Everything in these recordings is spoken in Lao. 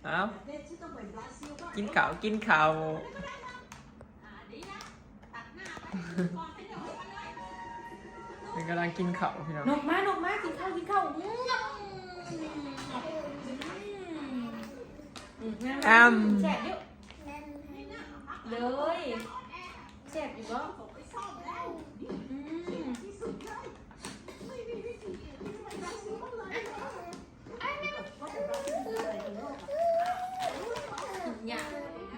ເອົາ ກິນເຂົ້າ ກິນເຂົ້າ ເພິ່ນກຳລັງກິນເຂົ້າພີ່ນ້ອງ. ນົກມາ ນົກມາ ກິນເຂົ້າ ກິນເຂົ້າ. ອືມ ອືມ ອືມ ອືມ ແຊບຢູ່ ເລີຍ ແຊບຢູ່ບໍ່? ອືມ ຍາກ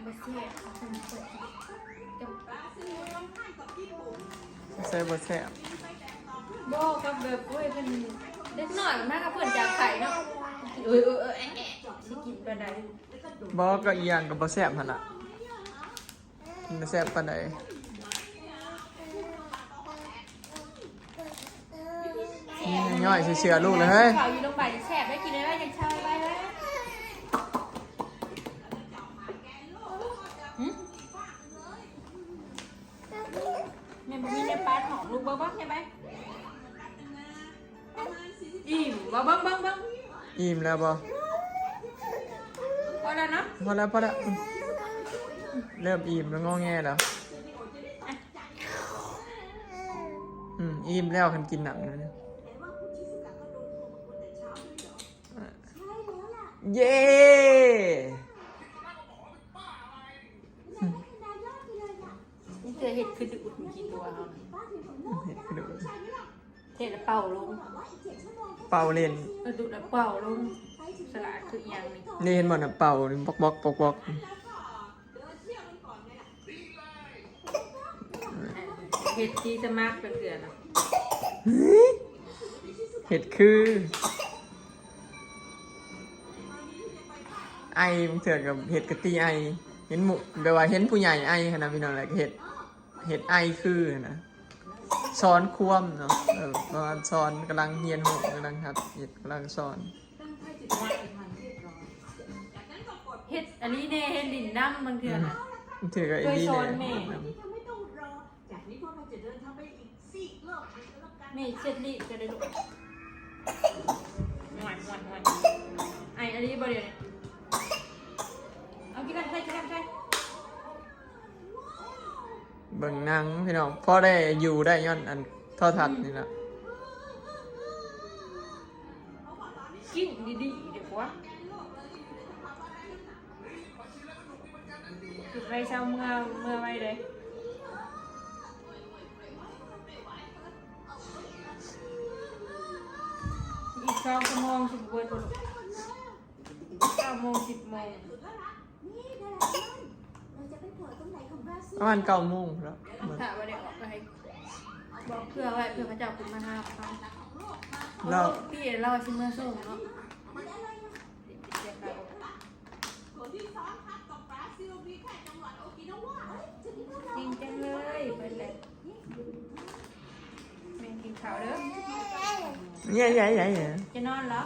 ບໍ່ແຊບ ໃສ່ບໍ່ແຊບ ບໍ່ ກັບແບບ ໂອ້ຍ ເພິ່ນເດັກນ້ອຍມາກັບເພິ່ນຈາກໄຂ່ເນາະ ເອີ ເອີ ເອີ ແອະ ຊິກິນປານໃດ ບໍ່ ກໍອີ່ຫຍັງກໍບໍ່ແຊບຫັ້ນລະ ມັນແຊບປານໃດ? ນີ້ຍັງຍ້ອຍເຊື່ອໆລູກເລີຍເຮີ້ຍ. ເຂົ້າຢູ່ໂຮງບານແຊບໄດ໋ ກິນໄວໆ ຈັ່ງເຊົາໄວໆ ຫຶ ແມ່ນບໍ່ມີແນວປາດຫອມລູກ ເບິ່ງໆ ເຮັດໄປ. ອີ່ມບໍ່? ເບິ່ງ ເບິ່ງ ເບິ່ງ ອີ່ມແລ້ວບໍ່? ພໍແລ້ວເນາະ ພໍແລ້ວ ພໍແລ້ວ ເລີ່ມອີ່ມແລ້ວ ງໍແງແລ້ວ. ອືມ ອີ່ມແລ້ວ ຄັນກິນໜັງນະ. ເຢ້ ນີ້ເທື່ອເຮັດຄືດຸ ກິນຕົວເຮົາ ເຮັດຄືດຸ. ເຮັດແລ້ວເປົ່າລົງ ເປົ່າຫຼິ້ນ ເອີ ດຸແລ້ວເປົ່າລົງ ສະຫຼາດຄືອີ່ຫຍັງນີ້ ນີ້ເຫັນບໍ່ນະ ເປົ່ານີ້ ບອກໆ ບອກໆ. ເຮັດທີ່ສະໝັກເປັນເທື່ອນະ ເຮັດຄືໄອ ບາງເທື່ອກໍເຮັດກະຕິໄອ ເຫັນໝູ່ ແບບວ່າເຫັນຜູ້ໃຫຍ່ໄອຫັ້ນນະ ພີ່ນ້ອງ ແລ້ວກໍເຮັດ ເຮັດໄອຄືຫັ້ນນະ. ສອນຄວາມເນາະ ເອີ ປະມານສອນ ກຳລັງຮຽນຮູ້ ກຳລັງຫັດເຮັດ ກຳລັງສອນ. ເຮັດອັນນີ້ແດ່ ເຮັດດິນນຳ ບາງເທື່ອນະ ບາງເທື່ອກໍເຮັດດິນແດ່ ເຄີຍສອນແມ່ ແມ່ເຊັດລີດກໍໄດ້ລູກ. ຫວາຍໆໆ ໄອອັນນີ້ບໍ່ດຽວນີ້ ເອົາກິນນ້ຳໃສ່ ກິນນ້ຳໃສ່. ເບິ່ງໜັງພີ່ນ້ອງ ພໍໄດ້ຢູ່ໄດ້ຍ້ອນອັນໂທລະທັດນີ້ລະ. ກິນດີໆ ດີກວ່າ ຈຸດໄຟເຊົາເມືອ ເມືອໄວເດ້. ອີກສອງຊົ່ວໂມງຊິບໍ່ເບິດບໍ່ລູກ? ເກົ້າໂມງ ສິບໂມງ ປະມານເກົ້າໂມງພຸ້ນແຫຼະ. ຖ້າວ່າໄດ້ອອກໄປ ບອກເພື່ອໄວ້ ເພື່ອເຂົາເຈົ້າຂຶ້ນມາຫາເຮົາ. ແລ້ວ ໂອ້ ພີ່ລາວວ່າຊິເມືອສົ່ງເນາະ. ເກັ່ງຈັງເລີຍ ເພິ່ນແຫຼະ. ແມ່ກິນເຂົ້າເດີ. ເຢ້ໆໆໆ ຈະນອນເຫຼືອ?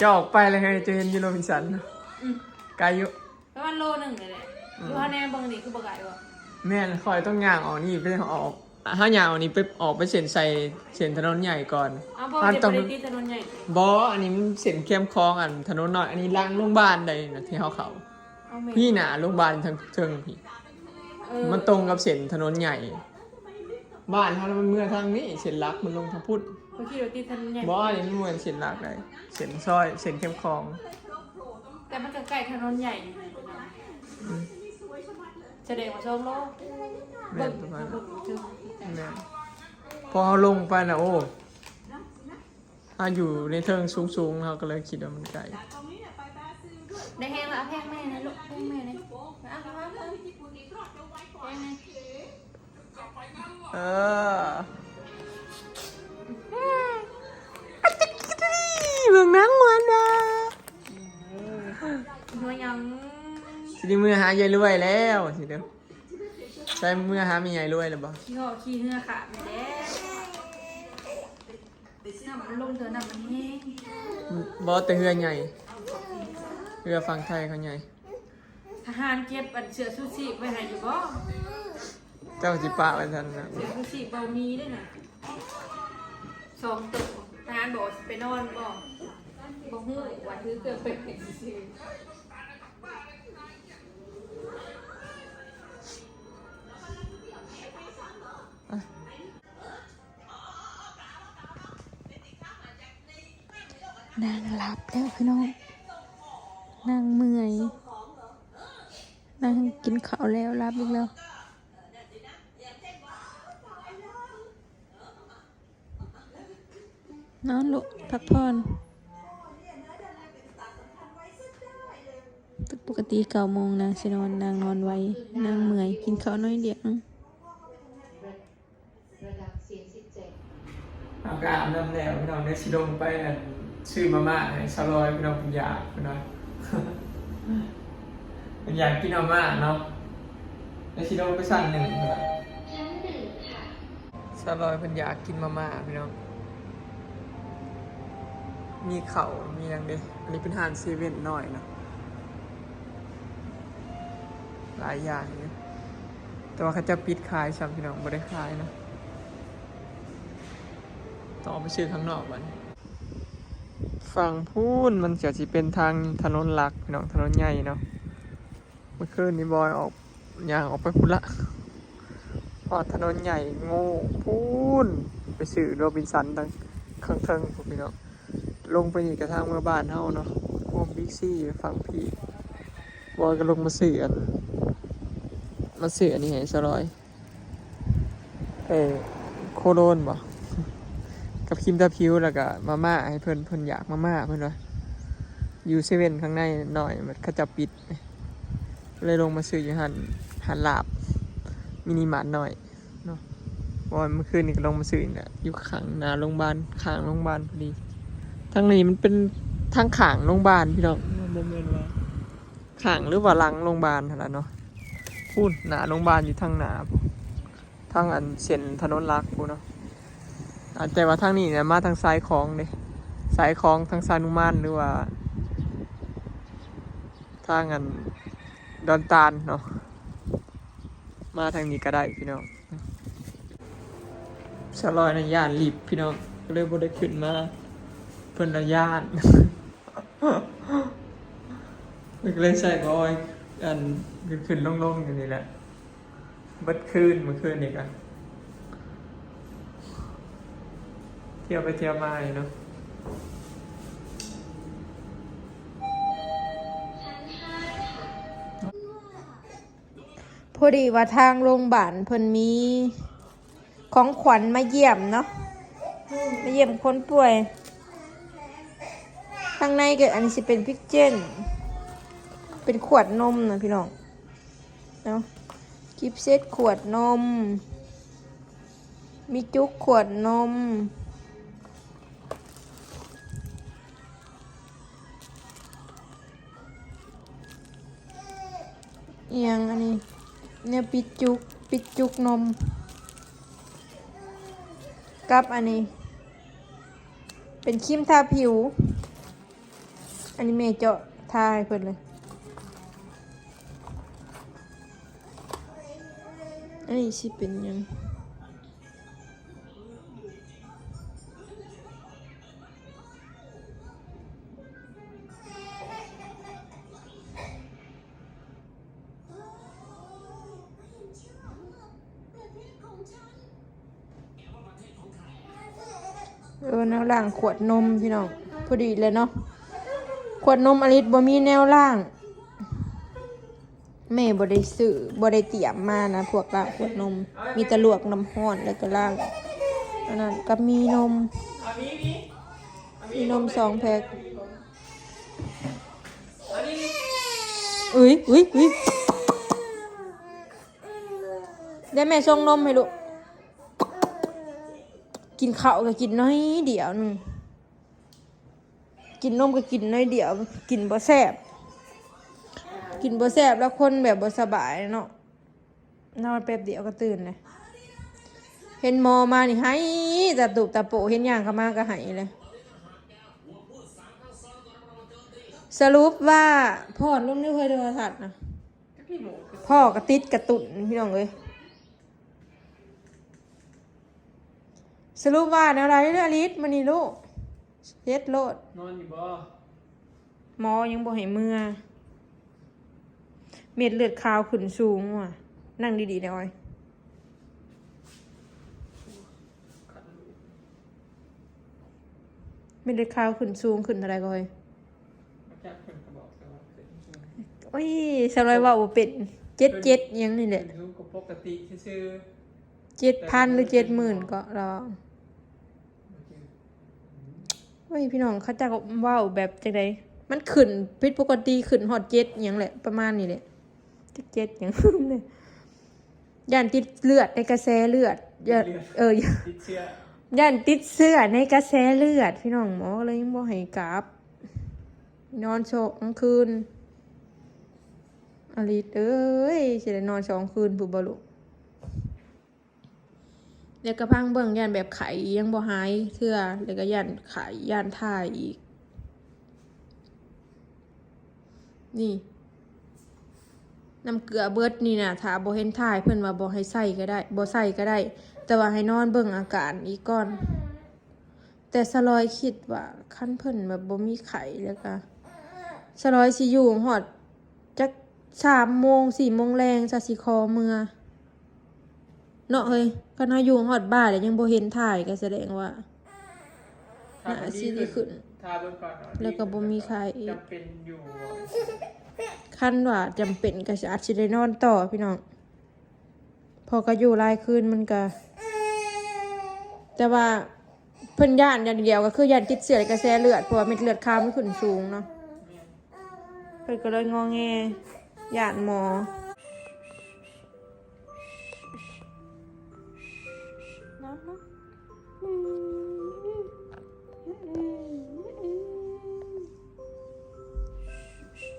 ຈະອອກໄປແລ້ວເຮີ້ຍ ຈະເຫັນຢູ່ໂຣບິນສັນ. ອືມ ໄກຢູ່ ປະມານໂລໜຶ່ງນີ້ແຫຼະ. ອືມ ຢູ່ເຮົາແນມເບິ່ງນີ້ຄືບໍ່ໄກບໍ່? ແມ່ນ ຂ້ອຍຕ້ອງຍ່າງອອກນີ້ໄປ ອອກ ເຮົາຍ່າງອອກນີ້ໄປ ອອກໄປເສັ້ນໃສ່ເສັ້ນຖະໜົນໃຫຍ່ກ່ອນ. ເອົາ ບໍ່ ເຮົາຕ້ອງ ບໍ່ໄດ້ຕິດຖະໜົນໃຫຍ່. ບໍ່ ອັນນີ້ມັນເສັ້ນແຄມຂອງ ອັນຖະໜົນນ້ອຍ ອັນນີ້ຫຼັງໂຮງບານໃດນະ ທີ່ເຮົາເຂົ້າ. ເອົາແມ່ນ ພີ້ໜ້າໂຮງບານທາງເທິງພີ້. ເອີ ມັນຕົງກັບເສັ້ນຖະໜົນໃຫຍ່. ບ້ານເຮົາມັນເມືອທາງນີ້ ເສັ້ນຫຼັກມັນລົງທາງພຸ້ນ. ຂ້ອຍຄິດວ່າຕິດຖະໜົນໃຫຍ່. ບໍ່ ອັນນີ້ມັນບໍ່ແມ່ນເສັ້ນຫຼັກໃດ ເສັ້ນຊອຍ ເສັ້ນແຄມຂອງ. ແຕ່ມັນກໍໃກ້ຖະໜົນໃຫຍ່ຢູ່. ອືມ ສະແດງວ່າສອງໂລ. ແມ່ນ ປະມານ ເບິ່ງທາງເທິງ. ແມ່ນ ພໍເຮົາລົງໄປນະ ໂອ້ ເຮົາຢູ່ໃນເທິງສູງໆ ເຮົາກໍເລີຍຄິດວ່າມັນໄກ. ໄດ້ແຮງແລ້ວ ເອົາແພງແມ່ນະລູກ ແພງແມ່ນະ. ເອົາ ເອົາ ເອົາ ເອົາ ແພງແມ່. ເອີ ເບິ່ງນາງມ່ວນວ່າ. ເຮືອຫຍັງ? ຊິໄດ້ເມືອຫາຍາຍລວຍແລ້ວ ຊິເດີ. ໃສ່ເມືອຫາແມ່ຍາຍລວຍແລ້ວບໍ່? ຂີ່ເຫາະຂີ່ເຮືອຂ້າມນີ້ແຫຼະ. ນ້ຳມັນລົງເທື່ອ ນ້ຳມັນແຮງ. ບໍ່ ແຕ່ເຮືອໃຫຍ່ ເຮືອຝັ່ງໄທເຂົາໃຫຍ່. ທະຫານເກັບອັນເສື້ອຊູຊີບໄວ້ໃຫ້ຢູ່ບໍ່? ເຈົ້າຊິປະໄວ້ຊັ້ນນະ. ເສື້ອຊູຊີບບໍ່ມີເດ້ນະ ສອງໂຕ. ທະຫານບອກວ່າຊິໄປນອນບໍ່? ບໍ່ຮູ້ວ່າຖືເຄື່ອງໄປເປັນຊື່ໆ. ນາງຫຼັບແລ້ວພີ່ນ້ອງ, ນາງເມື່ອຍ, ນາງກິນເຂົ້າແລ້ວ ຫຼັບອີກແລ້ວ. ນອນລູກ ພັກຜ່ອນ. ປົກກະຕິເກົ້າໂມງນາງຊິນອນ, ນາງນອນໄວ, ນາງເມື່ອຍ, ກິນເຂົ້າໜ້ອຍດຽວ. ເຮົາກໍອາບນ້ຳແລ້ວພີ່ນ້ອງ, ດຽວຊິລົງໄປ ອັນ ຊື້ມາມ່າໃຫ້ສາວລອຍພີ່ນ້ອງ, ເພິ່ນຢາກ ເພິ່ນວ່າ ເພິ່ນຢາກກິນມາມ່າເນາະ, ດຽວຊິລົງໄປຊັ້ນໜຶ່ງເພິ່ນວ່າ. ສາວລອຍເພິ່ນຢາກກິນມາມ່າພີ່ນ້ອງ, ມີເຂົ້າ ມີຫຍັງເດ້. ອັນນີ້ເປັນຮ້ານເຊເວັ່ນນ້ອຍເນາະ, ຫຼາຍຢ່າງຢູ່ ແຕ່ວ່າເຂົາເຈົ້າປິດຂາຍຊ້ຳພີ່ນ້ອງ, ບໍ່ໄດ້ຂາຍເນາະ. ຕ້ອງອອກໄປຊື້ຂ້າງນອກບັດນີ້. ຝັ່ງພຸ້ນມັນກໍຊິເປັນທາງຖະໜົນຫຼັກພີ່ນ້ອງ, ຖະໜົນໃຫຍ່ເນາະ. ເມື່ອຄືນນີ້ບອຍອອກ ຍ່າງອອກໄປພຸ້ນລະ, ຮອດຖະໜົນໃຫຍ່ໂງ່ພຸ້ນ, ໄປຊື້ໂຣບິນສັນທາງຂ້າງເທິງພຸ້ນພີ່ນ້ອງ. ລົງໄປນີ້ກະທາງເມືອບ້ານເຮົາເນາະ, ໂຮມບິກຊີຝັ່ງພີ້. ບອຍກໍລົງມາຊື້ອັນ ມາຊື້ອັນນີ້ໃຫ້ສາວລອຍ. ເອີ ໂຄໂລນບໍ ກັບຄຣີມທາຜິວ ແລ້ວກະມາມ່າໃຫ້ເພິ່ນ, ເພິ່ນຢາກມາມ່າເພິ່ນວ່າ. ຢູ່ເຊເວັ່ນຂ້າງໃນໜ້ອຍ ເຂົາເຈົ້າປິດ, ເລີຍລົງມາຊື້ຢູ່ຮ້ານ, ຮ້ານລາບ ມິນິມາດນ້ອຍເນາະ. ເພາະວ່າມື້ຄືນນີ້ກໍລົງມາຊື້ນີ້ແຫຼະ, ຢູ່ຂ້າງໜ້າໂຮງບານ, ຂ້າງໂຮງບານພໍດີ. ທາງນີ້ມັນເປັນທາງຂ້າງໂຮງບານພີ່ນ້ອງ, ບໍ່ແມ່ນວ່າ ຂ້າງ ຫຼືວ່າຫຼັງໂຮງບານຫັ້ນລະເນາະ. ພຸ້ນ ໜ້າໂຮງບານຢູ່ທາງໜ້າ ທາງອັນເສັ້ນຖະໜົນຫຼັກພຸ້ນເນາະ. ອາ ແຕ່ວ່າທາງນີ້ນະ ມາທາງສາຍຂອງເດ້, ສາຍຂອງທາງຊານຸມານ ຫຼືວ່າທາງອັນດອນຕານເນາະ, ມາທາງນີ້ກໍໄດ້ພີ່ນ້ອງ. ສາວລອຍນະຢ້ານລິບພີ່ນ້ອງ, ກໍເລີຍບໍ່ໄດ້ຂຶ້ນມາ, ເພິ່ນນະຢ້ານ. ເພິ່ນກໍເລີຍໃສ່ບອຍ ອັນ ຂຶ້ນໆລົງໆຢູ່ນີ້ແຫຼະ ເບິດຄືນ. ມື້ຄືນນີ້ກະທ່ຽວໄປທ່ຽວມາຢູ່ເນາະ. ພໍດີວ່າທາງໂຮງບານເພິ່ນມີຂອງຂວັນມາຢ້ຽມເນາະ, ມາຢ້ຽມຄົນປ່ວຍ. ທາງໃນກໍ ອັນນີ້ຊິເປັນພິກເຈັນ ເປັນຂວດນົມນະພີ່ນ້ອງເນາະ, ກິບເຊັດຂວດນົມ, ມີຈຸກຂວດນົມ. ອີ່ຫຍັງອັນນີ້ ແນວປິດຈຸກ, ປິດຈຸກນົມ ກັບອັນນີ້ເປັນຄຣີມທາຜິວ. ອັນນີ້ແມ່ເຈາະທາໃຫ້ເພິ່ນເລີຍ. ອັນນີ້ຊິເປັນຫຍັງ? ເອີ ແນວລ້າງຂວດນົມພີ່ນ້ອງ ພໍດີເລີຍເນາະ. ຂວດນົມອາລິດບໍ່ມີແນວລ້າງ. ແມ່ບໍ່ໄດ້ຊື້ ບໍ່ໄດ້ຕຽມມານະ ພວກລ້າງຂວດນົມ ມີແຕ່ລວກນ້ຳຮ້ອນແລ້ວກໍລ້າງ. ອັນນັ້ນກັບມີນົມ ມີນົມສອງແພັກ. ເອີຍ ເອີຍ ເອີຍ ດຽວແມ່ຊົງນົມໃຫ້ລູກ. ກິນເຂົ້າກໍກິນໜ້ອຍດຽວໜຶ່ງ. ກິນນົມກໍກິນໜ້ອຍດຽວ ກິນບໍ່ແຊບ ກິນບໍ່ແຊບແລ້ວຄົນແບບບໍ່ສະບາຍເນາະ. ນອນແປັບດຽວກໍຕື່ນເລີຍ. ເຫັນໝໍມານີ້ໄຫ້ຕາຕູບຕາໂປ, ເຫັນຍ່າງເຂົ້າມາກໍໄຫ້ເລີຍ. ສະຫຼຸບວ່າ ພອນລົງໃນເຮີຍໂທລະທັດນະ ພໍ່ກໍຕິດກາຕູນ ພີ່ນ້ອງເອີຍ. ສະຫຼຸບວ່າແນວໃດເດີອາລິດ ມື້ນີ້ລູກ? ເຮັດໂລດ. ນອນຢູ່ບໍ່? ໝໍຍັງບໍ່ໃຫ້ເມືອ. ເມັດເລືອດຂາວຂຶ້ນສູງວ່າ. ນັ່ງດີໆແດ່ອອຍ. ເມັດເລືອດຂາວຂຶ້ນສູງ ຂຶ້ນເທົ່າໃດກໍເຮີ້ຍ? ບໍ່ຈັກ ເພິ່ນກໍບອກແຕ່ວ່າຂຶ້ນສູງ. ໂອ້ຍ ສາວລອຍເວົ້າບໍ່ເປັນ. ເຈັດເຈັດຫຍັງນີ້ແຫຼະ. ຂຶ້ນສູງກວ່າປົກກະຕິຊື່ໆ. ເຈັດພັນຫຼືເຈັດໝື່ນເກາະລາວ. ໂອ້ຍ ພີ່ນ້ອງ ເຂົາເຈົ້າເວົ້າແບບຈັ່ງໃດ? ມັນຂຶ້ນຜິດປົກກະຕິ ຂຶ້ນຮອດເຈັດຫຍັງແຫຼະ ປະມານນີ້ແຫຼະ. ເຈັດຫຍັງ ຢ້ານຕິດເລືອດໃນກະແສເລືອດ ຢ້ານ ຕິດເລືອດ ເອີ ຢ້ານ ຕິດເຊື້ອ ຢ້ານຕິດເຊື້ອໃນກະແສເລືອດ ພີ່ນ້ອງ. ໝໍກໍເລີຍຍັງບໍ່ໃຫ້ກັບ ນອນສອງຄືນ. ອາລິດເອີຍ ຊິໄດ້ນອນສອງຄືນພຸ້ນບໍ່ລູກ? ແລ້ວກໍພັງເບິ່ງ ຢ້ານແບບໄຂ້ຍັງບໍ່ຫາຍເທື່ອ ແລ້ວກໍຢ້ານໄຂ້ ຢ້ານຖ່າຍອີກ. ນີ້ ນ້ຳເກືອເບິດນີ້ນະ ຖ້າບໍ່ເຫັນຖ່າຍ ເພິ່ນວ່າບໍ່ໃຫ້ໃສ່ກໍໄດ້ ບໍ່ໃສ່ກໍໄດ້ ແຕ່ວ່າໃຫ້ນອນເບິ່ງອາການອີກກ່ອນ. ແຕ່ສະຫຼອຍຄິດວ່າ ຄັນເພິ່ນແບບບໍ່ມີໄຂ້ ແລ້ວກະສະຫຼອຍຊິຢູ່ຮອດຈັກສາມໂມງ ສີ່ໂມງແລງ ສະຊິຂໍເມືອເນາະເຮີ້ຍ. ຄັນເຮົາຢູ່ຮອດບ່າຍແລ້ວຍັງບໍ່ເຫັນຖ່າຍ ກະສະແດງວ່າ ຖ້າມັນດີຂຶ້ນ ໜ້າຊິດີຂຶ້ນ ຖ້າເບິ່ງກ່ອນເນາະ ແລ້ວກໍບໍ່ມີໄຂ້ອີກ ຈຳເປັນຢູ່. ຄັນວ່າຈຳເປັນກໍອາດຊິໄດ້ນອນຕໍ່ ພີ່ນ້ອງ. ເພາະກໍຢູ່ຫຼາຍຄືນມັນກໍ ແຕ່ວ່າເພິ່ນຢ້ານຢ່າງດຽວກໍຄືຢ້ານຕິດເຊື້ອໃນກະແສເລືອດ ເພາະວ່າເມັດເລືອດຂາວມັນຂຶ້ນສູງເນາະ. ເພິ່ນກໍເລີຍງໍແງ ຢ້ານໝໍ.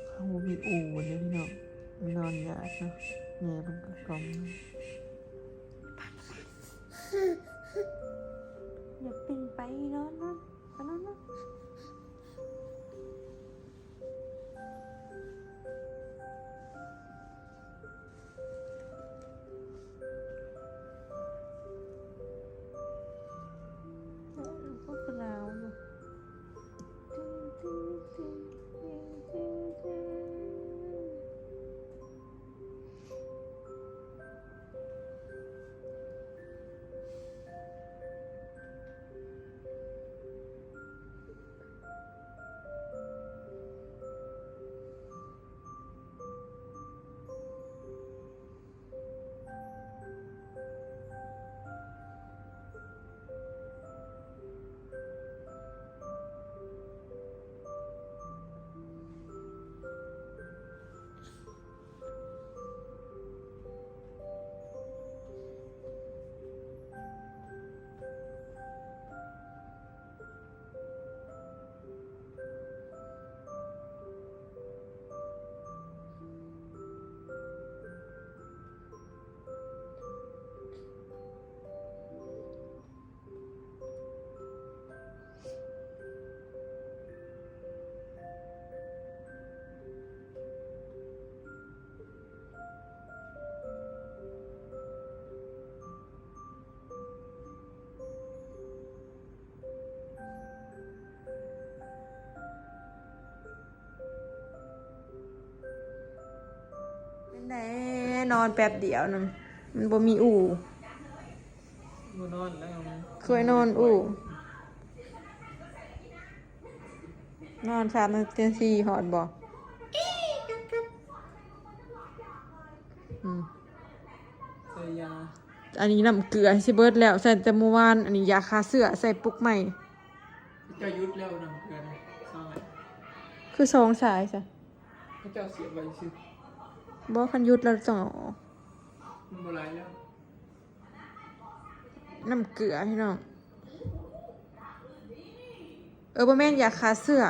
ເຮົາບໍ່ມີອູ່ເດ້ພີ່ນ້ອງ ນອນຍາກເນາະ ແມ່ເພິ່ນກໍກ່ອມ. ຢ່າປິ່ນໄປ ນອນ ນອນ ໄປນອນ ນອນ. ເປັນໃດ ນອນແປັບດຽວໜຶ່ງ ມັນບໍ່ມີອູ່. ບໍ່ນອນແລ້ວ ເຄີຍນອນອູ່ ນອນສາມນາທີຮອດບໍ່? ອືມ ໃສ່ຢາ ອັນນີ້ນ້ຳເກືອຊິເບິດແລ້ວ ໃສ່ແຕ່ມື້ວານ. ອັນນີ້ຢາຂ້າເຊື້ອ ໃສ່ປຸກໃໝ່. ເຈົ້າຢຸດແລ້ວນ້ຳເກືອນະ ເຊົາແລ້ວ ຄືສອງສາຍຊະ ເຂົາເຈົ້າສຽບໄວ້ຊື່. ບໍ່ ຄັນຢຸດແລ້ວຕ້ອງເອົາອອກ ມັນບໍ່ຫຼາຍແລ້ວ. ນ້ຳເກືອພີ່ນ້ອງ ເອີ ບໍ່ແມ່ນຢາຂ້າເຊື້ອ.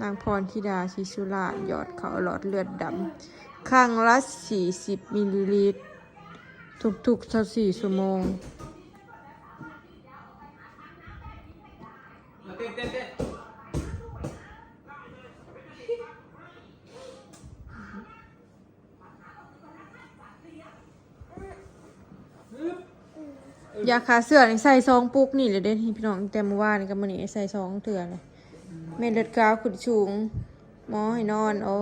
ນາງພອນທິດາ ສີສຸລາດ ຢອດເຂົ້າຫຼອດເລືອດດຳ ຄັ້ງລະສີ່ສິບມິນລີລິດ ທຸກໆຊາວສີ່ຊົ່ວໂມງ. ຢາຂ້າເຊື້ອນີ້ໃສ່ສອງປຸກນີ້ແຫຼະເດ້ພີ່ນ້ອງ ແຕ່ມື້ວານນີ້ກັບມື້ນີ້ໃສ່ສອງເທື່ອແລ້ວ. ແມ່ນເລືອດກາວຂຶ້ນສູງ ໝໍໃຫ້ນອນ. ໂອ້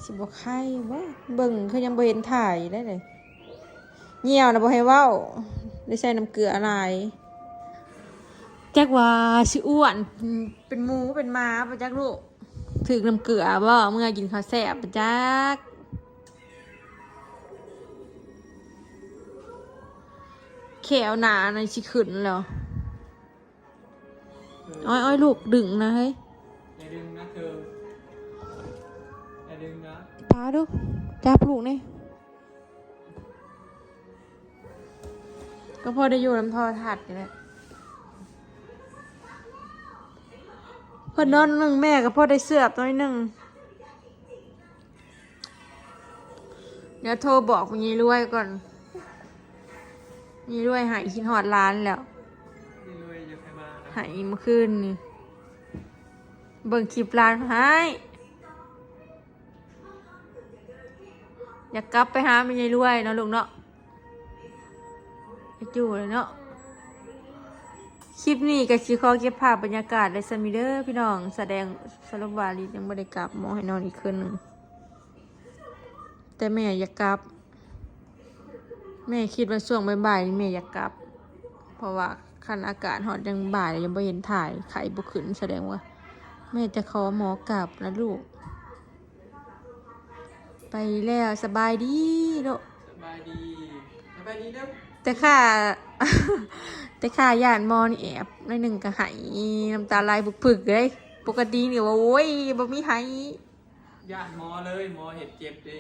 ຊິບໍ່ໄຄບໍ່? ເບິ່ງຄືຍັງບໍ່ເຫັນຖ່າຍໄດ້ເລີຍ. ຍ່ຽວນະບໍ່ໃຫ້ເວົ້າ ໄດ້ໃສ່ນ້ຳເກືອຫຼາຍ. ຈັກວ່າຊິອ້ວນເປັນໝູເປັນໝາບໍ່ຈັກລູກ. ຖືກນ້ຳເກືອບໍ່? ເມື່ອກິນເຂົ້າແຊບບໍ່ຈັກ. ແຂ້ວໜ້ານັ້ນຊິຂຶ້ນແລ້ວ. ເອີ ອ້ອຍໆ ລູກດຶງນະເຮີ້ຍ. ຢ່າດຶງນະເທີ ຢ່າດຶງນະ. ປາດູ ຈັບລູກນີ້. ກໍພໍໄດ້ຢູ່ນຳໂທລະທັດນີ້ແຫຼະ. ເພິ່ນນອນໜຶ່ງແມ່ກໍພໍໄດ້ເຊື່ອບໜ້ອຍໜຶ່ງ. ດຽວໂທບອກຍາຍລວຍກ່ອນ. ຍາຍລວຍໄຫ້ ຄິດຮອດຫຼານແລ້ວ. ຍາຍລວຍຢາກໃຫ້ມານະ. ໄຫ້ມື້ຄືນນີ້ ເບິ່ງຄລິບຫຼານໄຫ້. ຢາກກັບໄປຫາແມ່ຍາຍລວຍເນາະລູກເນາະ. ຢາກຢູ່ແລ້ວເນາະ. ຄລິບນີ້ກໍຊິຂໍເກັບພາບບັນຍາກາດໄວ້ສ່ຳນີ້ເດີພີ່ນ້ອງ. ສະແດງສະຫຼຸບວ່າລີດຍັງບໍ່ໄດ້ກັບ ໝໍໃຫ້ນອນອີກຄືນໜຶ່ງ. ແຕ່ແມ່ຢາກກັບ ແມ່ຄິດວ່າຊ່ວງບ່າຍໆນີ້ແມ່ຢາກກັບ ເພາະວ່າຄັນອາກາດຮອດຍັງບ່າຍແລ້ວຍັງບໍ່ເຫັນຖ່າຍ ໄຂ້ບໍ່ຂຶ້ນ ສະແດງວ່າແມ່ຈະຂໍໝໍກັບນະລູກ. ໄປແລ້ວ ສະບາຍດີລູກ. ສະບາຍດີ ສະບາຍດີເດີ. ແຕ່ຂ້າ ແຕ່ຂ້າຢ້ານໝໍນີ້ແອບໜ້ອຍໜຶ່ງກໍໄຫ້ ນ້ຳຕາໄຫຼປຶກໆເລີຍ. ປົກກະຕິນີ້ວ່າ ໂອ້ຍ ບໍ່ມີໄຫ້. ຢ້ານໝໍເລີຍ ໝໍເຮັດເຈັບເດ້.